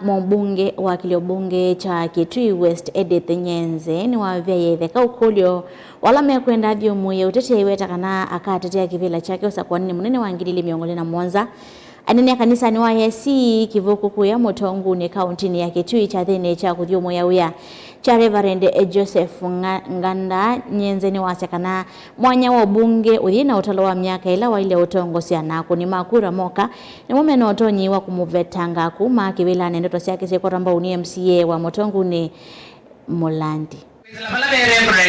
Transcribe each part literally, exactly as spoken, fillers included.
Mũmbunge wa kĩlio mbunge kya Kitui West Edith Nyenze nĩwavyaĩe ĩtheka ũkũlyo wa ala mekwenda athyũmũĩe ũteti aiweta kana akatetea kĩvĩla kyake ũsakũanĩnĩ mũnene wa ngili ilĩ mĩongo ĩlĩ na mũonza. Anene kanisanĩ wa A C Kĩvũkũ kũya Mũtongunĩ kaũntĩnĩ ya Kitui kyathĩnĩ kya kũthyũmũĩa wĩa kya Reverend Joseph Nga-, Nganda, Nyenze nĩwasya kana mwanya wa ũmbunge ũyĩ na ũtalo wa myaka ĩla waĩle ũtongosya na akũni ma kura moka nĩmo mena ũtonyi wa kũmũvetanga kuma kĩvĩlanĩ. Ndeto syake syĩkwatwa mbau nĩ M C A wa Mũtongunĩ, Mũlandi.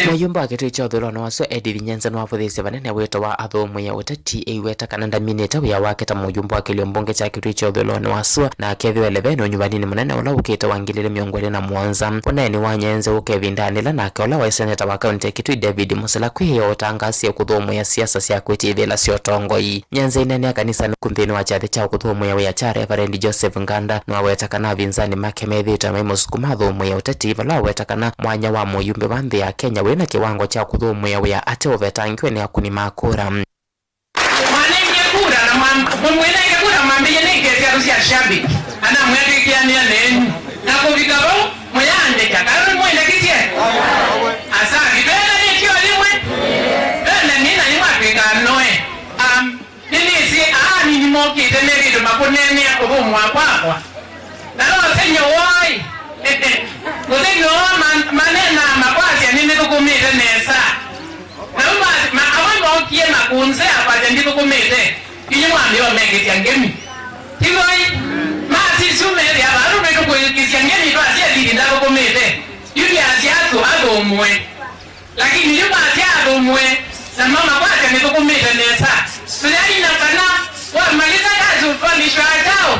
Mũyumba wa Kitui kya ũthũĩlonĩ wa sua Edith Nyenze nĩwavũthĩĩsye vanene wĩto wa athũmũĩe ũteti aiweta kana ndaminĩte wĩa wake ta mũyumba wa kĩlio mbunge kya Kitui kya ũthũĩlonĩ wa sua, na akethĩwa eleveni ũnyuvaninĩ mũnene ũla ũkĩte wa ngili ilĩ mĩongo ĩlĩ na mũonza. Ũneeni wa Nyenze ũka ĩvindanĩ ĩla nake ũla waĩ seneta wa kaũntĩ ya Kitui David Musila kwĩyoo ũtangaasie kũthũmũĩa siasa sya kwĩtĩthĩla sya ũtongoi. Nyenze aineenea kanisanĩ kũ nthĩnĩ wa kyathĩ kya kũthũmũĩa wĩa kya Reverend Joseph Nganda nĩwaweta kana avinzani make methĩĩtwe maimũsukuma athũmũĩe ũteti, vala waweta kana mwanya wa mũyumbe wa nthĩ ya Kenya wĩ na kĩwango kya kũthũmũĩa wĩa ate ũvetangiwe nĩ akũni ma kura. Mwanenge kura na mwam-, mumwinenge kura mwambĩie nĩ kesi ya Russia shabiki. Anamwetĩkĩanĩa nenyu. Na kũvika vau, mũyandĩka. Kana nĩmwĩndekisye? Asavi, vena nĩ kyo limwe. Vena nĩ na nĩmwatwĩka noe. Um, nĩnĩsĩ aa nini mokĩte mevĩndũ makũneenea kũthũmũa kwakwa. Na no ũsengy'o woo-ĩ. Ũsengy'o woo man-, maneenaa makwasya nĩnĩthũkũmĩte nesa. Na yu mas-, ma-, amwe mookie makũnzea kwasya ndithũkũmĩte. Inyu mwambĩĩe ũmekĩsya ngemi. Tiw'o-ĩ? Masisyu methĩa vandũ nĩtũkũĩkĩsya ngemi twasya Edith ndathũkũmĩte. Yu nĩasya athũ athũmũe. Lakini yu masya athũmũe, na mamakwasya nĩthũkũmĩte nesa. Tũyaina kana wamaliza kazi utwalishwa chao?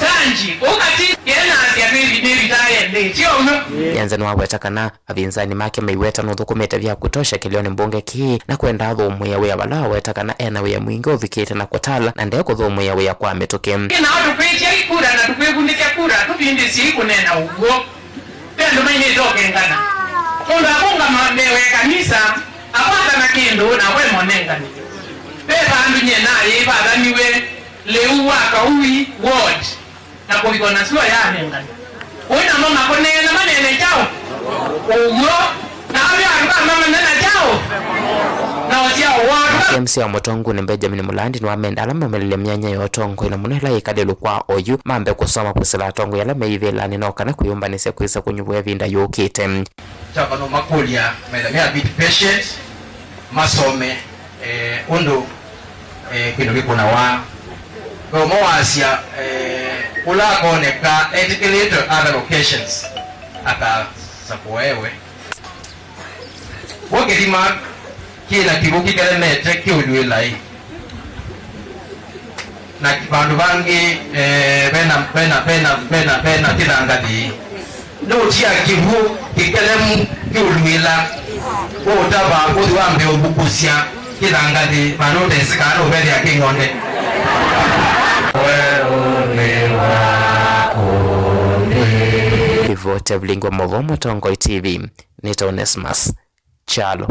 Kanji, ukati, yenasya nĩvi-, nĩvitaye nthĩ, sio ũu? Nyenze nĩwaweta kana avinzani make maiweta nũthũkũmĩte vya kutosha kĩlĩonĩ mbunge kĩĩ, na kwenda athũmũĩe wĩa vala aweta kana ena wĩa mwingĩ ũvikĩte na kũtala, na ndekũthũmũĩa wĩa kwa mĩtũkĩ. Nao tũkwĩtya ikura na tũkwĩvundĩsya kura, tũvindĩsye ikũneena ũw'o. Ve andũ mainĩte ũkengana. Mũndũ akũngama mbee wa ĩkanisa, akwathana kĩndũ, na we monengani. Ve vandũ nyie naĩ vathaniwe lĩu wa Kaui ward, na kũvikwa na sua yanengana. Ũĩ namo makũneena maneene kyaũ? Ũw'o. Na amwe andũ kama manena kyaũ? Na ũsyao woo. Nake M C A wa Mũtongunĩ Benjamin Mũlandi nĩwamenda ala maũmĩlĩlya myanya ya ũtongoi na mũno ĩla yĩkalĩlũ kwa oyu mambe kũsoma kwĩsĩla atongoi ala me ivĩlanĩ no kana kwĩyũmbanĩsya kwĩsa kũnyuvwa ĩvinda yũkĩte. Kyakwa no makũlya methane a bit patient, masome, eh, ũndũ, eh, kĩndũ kĩkũnawa. Ve ũmwe wasya, eh, ũla akoneka etĩkĩlĩtwe other locations akasakũa ewe. W'o kĩthima kĩ na kĩw'ũ kĩkelemete kĩũlw'ĩla-ĩ, na vandũ vangĩ, eh, vena, vena, vena, vena, vena kĩthangathĩ. Nũtia kĩw'ũ kĩkelemu kĩũlw'ĩla, ũũtava ũthi wambe ũvukũsya kĩthangathĩ, vandũ ũtesĩ kana nũvethĩa kĩ ng'onde. Weũnĩ wa kũndĩ. Ripoti ya Vilingi wa Mauvoo, Mũtongoi T V, nĩ ta Onesmus Kyalo.